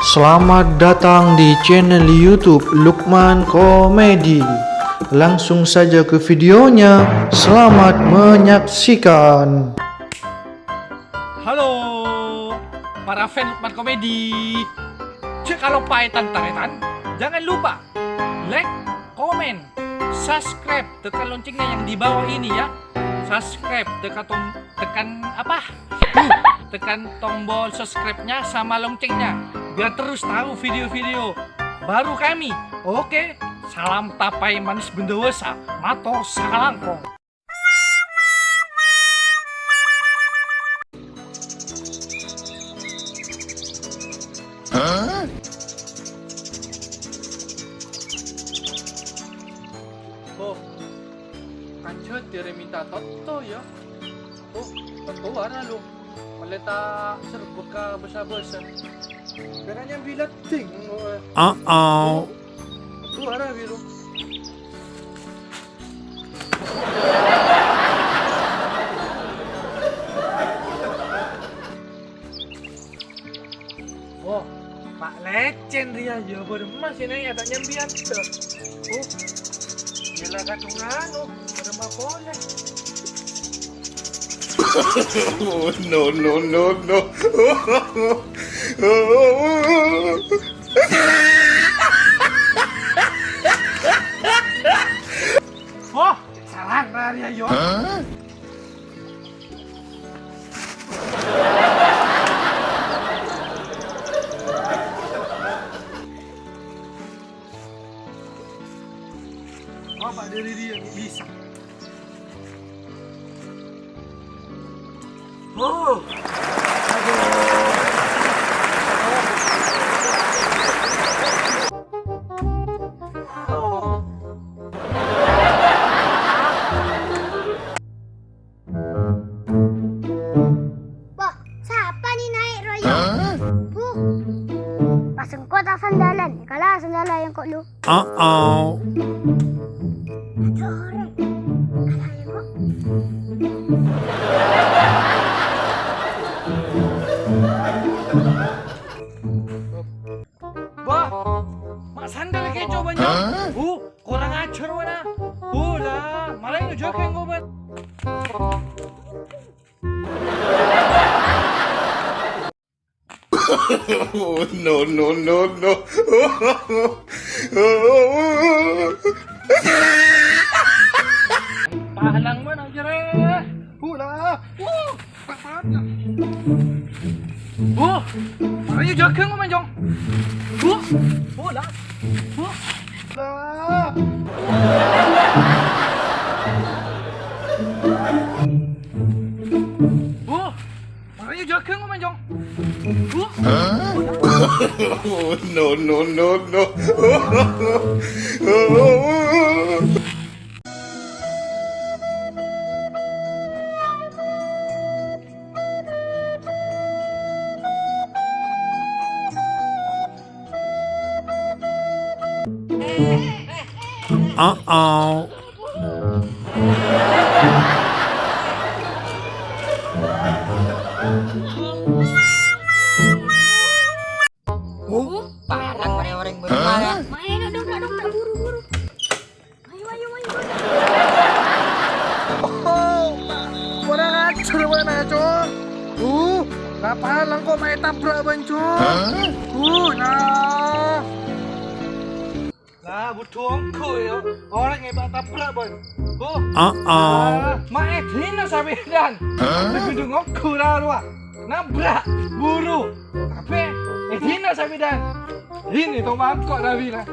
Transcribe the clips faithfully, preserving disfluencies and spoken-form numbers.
Selamat datang di channel YouTube Lukman Komedi. Langsung saja ke videonya. Selamat menyaksikan. Halo, para fan Lukman Komedi. Jhâ' kaloppaè tan-tarètan, jangan lupa like, komen, subscribe, tekan loncengnya yang di bawah ini ya. Subscribe, tekan tom-, tekan apa? Huh, tekan tombol subscribe-nya sama loncengnya, biar terus tahu video-video baru kami. Oke, salam tapai manis bendewasa, mator sakalangkong. Oh, kanjâ dâri minta toto ya. Oh, toto ara lu. Malè ta' serbek ka bâsa-bâsa. Kèra nyambi latting. Uh-oh. Toto ara biru. Oh, Pa' Lècèn rèya, yâ, bârâmma sè nèka ta' nyambi adâ'. Oh, yâ la kadhung anu, bârâmma polè. Oh, no, no, no, no. Oh, salah rèya, yâ. Oh, Pa', dâri rèya bisa. Oh. Wah, sapa ni naè' royong? Huh? Pas engko' ta' sandalan, kala sandala engko' lu. Uh-oh. Ada orèng. Kala engko'. Wah, ma' sandal kèco bânnya'. Huh? Kurang ajar, wâna. Bola, malah nyojok yang gobat. No, no, no, no. Pahalang mana, jere? Bola. Wuh. Bu, mara yâ jâgâ ngomen, Jong. Bu, bola. Bu. Bu, mara yâ jâgâ ngomen, Jong. Bu. No, no, no, no. Uh-oh. Oh, parang orèng-orèng buru marah. Main dong, dong, dong, buru, buru. Ayo, ayo, ayo, ayo. Oh, kurang ajar bâ'na, Cong. Uh, kapala engko' maè tabrak bân, Cong. Uh, nah. Lah, budhu ongghu yâ. Orèng èbâ tabrak bân. Uh. Uh-oh. Lah, maè dina sampèyan. Budhu ongghu la rowa. Nabrak, buru. Tapè, è dina sampèyan. Ini to mangko' Nabi lah.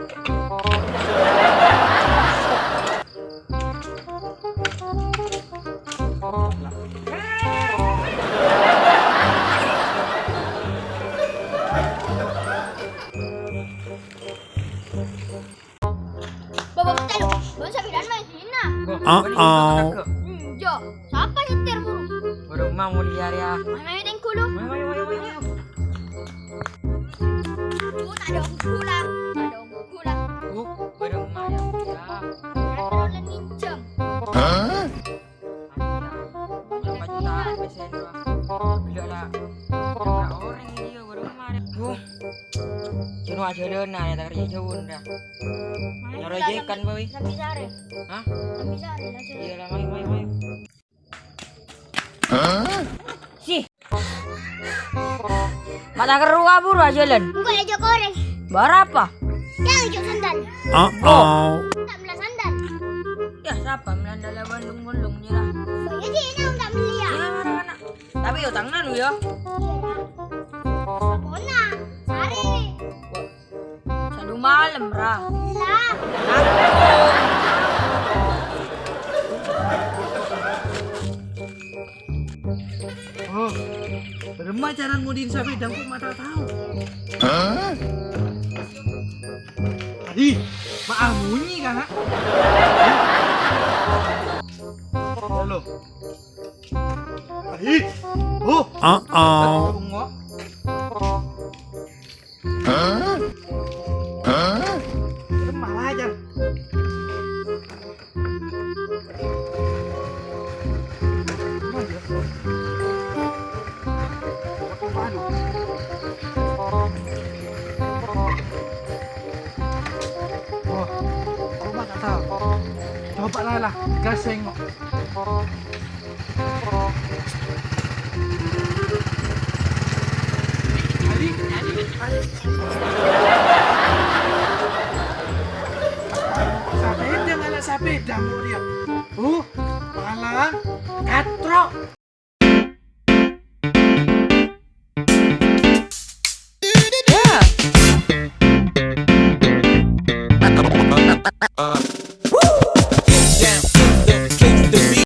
Bapak Putelo, bân sampèyan maèn dinna'. Uh-oh. Enjâ', sapa nyetir buru? Buru ma' molèya rèya. Mayu, mayu, tèngghu lu. Mayu, mayu, mayu, mayu, mayu. Oh, ta' ada ongghu la. Ta' ada ongghu la. Uh, buru ma' yâ, yâ. Kan terlalu minjem. Hah? Berapa juta pèssèna? Gila la. Berapa orèng dia buru ma' rèya? Uh. Nu ajhâlân, arè ta' kerja jhâu, nda. Nyoro jhâlân, ikan, boy. Sambi sare. Hah? Sambi sare, lah, jhâlân. Iyâ, lah, mayu, mayu, mayu. Sih. Mata keruwa buru ajhâlân. Engko' èjhâ' korèng. Bârâmpa? Yâ, èjhâ' sandal. Uh-oh. Ta' mella sandal. Yâ, sapa mella sandal bândung-bândung, nyèra? Bâ, yâ, jiyâ, ta' melli, yâ. Yâ, mara, ana'. Tapè otangnga lu, yâ. Iyâ, Ra. Sapona, sare. Wah. Sadu malem, Ra. Lah. Oh, bârâmma cara ngodhi'in sapèda, engko' ma' ta' tao. Hah? Adi, ma' amunyi, kana'? Halo. Adi. Oh. Uh-oh. Tunggu. Hah? Hah? Malah aja. Cuman ya. Waduh. Wah, rumah tak tahu. Coba lah, lah, gas sengok. Sapèda, ngala' sapèda, Muria. Uh, malah katrok.